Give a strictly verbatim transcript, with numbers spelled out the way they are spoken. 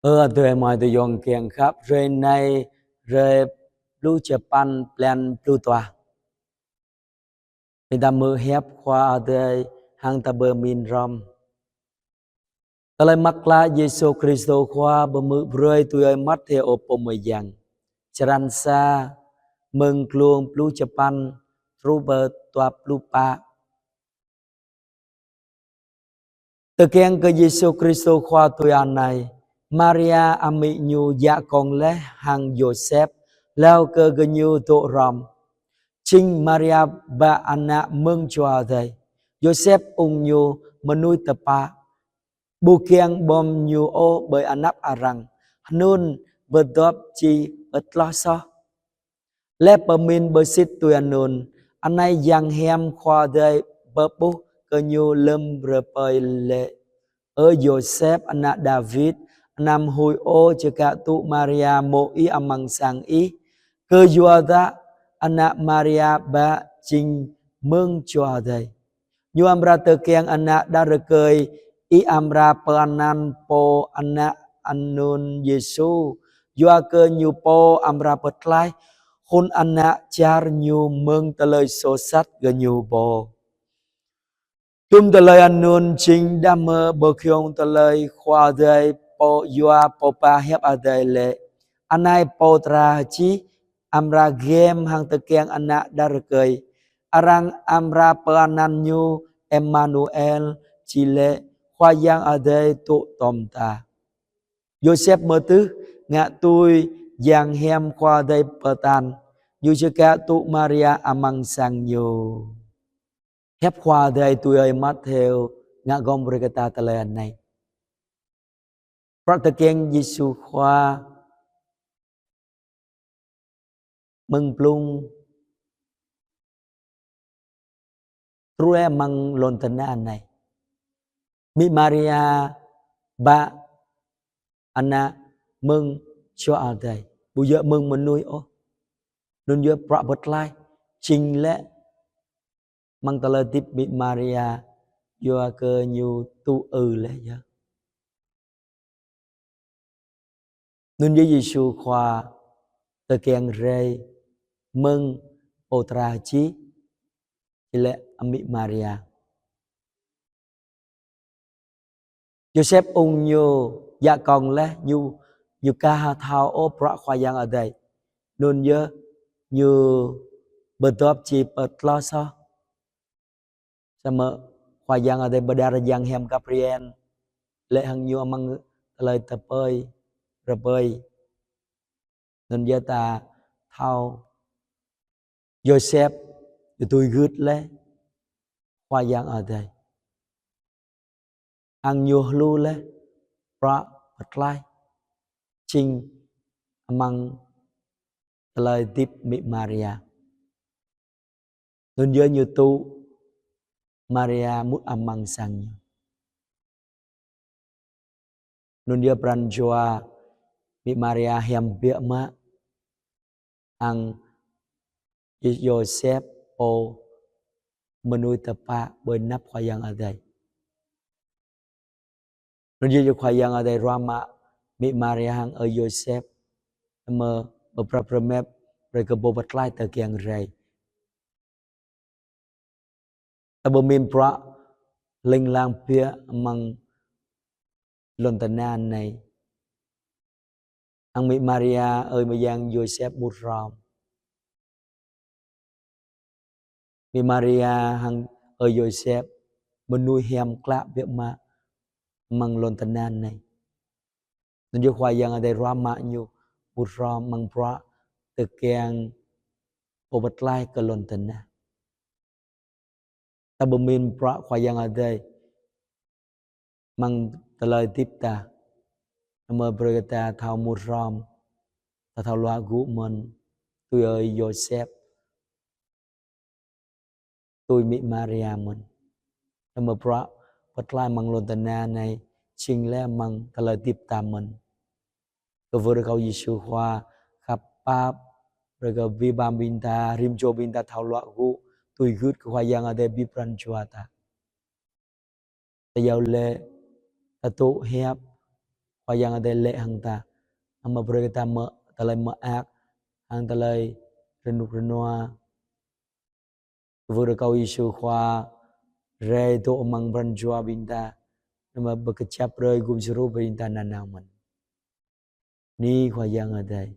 Ơ adơi amai ayŏng kiăng khăp, hrơi anai, hrơi pluh čơpăn blan pluh dua. Ƀing ta hmư̆ hiăp Khua Adai hăng ta pơmĭn hrŏm. Tơlơi mơak klă Yêsu Kristô Khua pơhmư̆ brơi tui ơi Matthêô pô mơyang. Črăn sa, mơ̆ng glông pluh čơpăn truh pơ dua pluh pă. Tơkeng kơ Yêsu Kristô Khua tui anai: Maria amĭ ñu djă kông laih hăng Yôsep, hlâo kơ gơñu dŏ hrŏm. Jing Maria bă ană mơ̆ng Jua Adai. Yôsep ung ñu mơnuih tơpă, ƀu kiăng ƀom ñu ôh ƀơi anăp arăng, hnun pơdŏp či pơtloh soh. Laih pơmĭn pơsit tui anŭn, anai yang hiam Khua Adai pơƀuh kơ ñu lơ̆m rơpơi laĭ: Ơ Yôsep, ană Dawid, anăm huĭ ôh čơkă tŭ Maria mô̆ ih amăng sang ih, kơyua dah ană Maria bă jing mơ̆ng Jua Adai. Ñu amra tơkeng ană đah rơkơi, ih amra pơanăn pô ană anŭn Yêsu, yua kơ ñu pô amra pơtlaih khul ană čar ñu mơ̆ng tơlơi soh sat gơñu pô. Dŭm tơlơi anŭn jing đah mơ̆ pơgiŏng tơlơi Khua Adai pô yua pô pơhiăp Adai laĭ: Anai pô dra hơčih, amra gem hăng tơkeng ană đah rơkơi. Arăng amra pơanăn ñu Emmanuel, či laĭ Khua Yang Adai dŏ tom ta. Yôsep mơtưh ngă tui yang hiam Khua Adai pơtă, ñu čơkă tŭ Maria amăng sang ñu. Hiăp Khua Adai tui ơi Matthêô ngă gŏm brơi kơ ta tơlơi anai. Prăk tơkeng Yêsu Khua mơ̆ng blung truh amăng lŏn tơnah anai. Amĭ Maria bă ană mơ̆ng Jua Adai, ƀu djơ̆ mơ̆ng mơnuih ôh. Anŭn yơh prăk pơtlaih jing laih amăng tơlơi hơdip amĭ Maria, yua kơ ñu tŭ ư laih yơh. Anŭn yơh Yêsu Khua tơkeng rai mơ̆ng pô dra hơčih, či laĭ amĭ Maria. Yôsep ung ñu djă kông laih, ñu, ñu aka ha thâo ôh prăk Khua Yang Adai. Anŭn yơh ñu pơdŏp či pơtloh soh. Samơ̆ Khua Yang Adai pơđar yang hiam Gabriel laĭ hăng ñu amăng tơlơi tơpơi, rơpơi. Anŭn yơh ta thâo Yôsep ñu tui gưt laih Khua Yang Adai. Hăng ñu hluh laih prăk pơtlaih jing amăng tơlơi hơdip amĭ Maria. Anŭn yơh ñu tŭ Maria mŭt amăng sang ñu. Anŭn yơh pran jua amĭ Maria hiam biă mă, hăng Yôsep pô mơnuih tơpă ƀơi anăp Khua Yang Adai. Anŭn yơh Khua Yang Adai ruah mă amĭ Maria hăng ơi Yôsep, mơ̆ pơprăp rơmet brơi kơ pô pơtlaih tơkeng rai. Ta pơmĭn prăk ling lang biă amăng lŏn tơnah anai. Hăng amĭ Maria, ơi mơyang Yôsep mŭt hrŏm. Amĭ Maria hăng ơi Yôsep mơnuih hiam klă biă mă amăng lŏn tơnah anai. Anŭn yơh Khua Yang Adai ruah mă ñu mŭt hrŏm amăng prăk tơkeng pô pơtlaih kơ lŏn tơnah. Ta pơmĭn prăk Khua Yang Adai amăng tơlơi hơdip ta. Anŭn mơ̆ brơi kơ ta thâo mŭt hrŏm, ta thâo luă gŭ mơ̆n, tui ơi Yôsep, tui amĭ Maria mơ̆n. Anŭn mơ̆ prăk pơtlaih amăng lŏn tơnah anai jing laih amăng tơlơi hơdip ta mơ̆n. Kơwưh rơkâo Yêsu Khua khăp pap brơi kơ abih bang ƀing ta, rĭm čô ƀing ta thâo luă gŭ, tui gưt kơ Khua Yang Adai abih pran jua ta. Ta iâu laĭ, ta tŭ hiăp Khua Yang Adai laĭ hăng ta, amăng brơi kơ ta mơ̆ tơlơi mơak, hăng tơlơi rơnŭk rơnua. Kwưh rơkâo Yêsu Khua rai dŏ amăng pran jua ƀing ta, anăm pơkơjăp brơi gum djru ƀing ta nanao mơ̆n. Bơni Khua Yang Adai.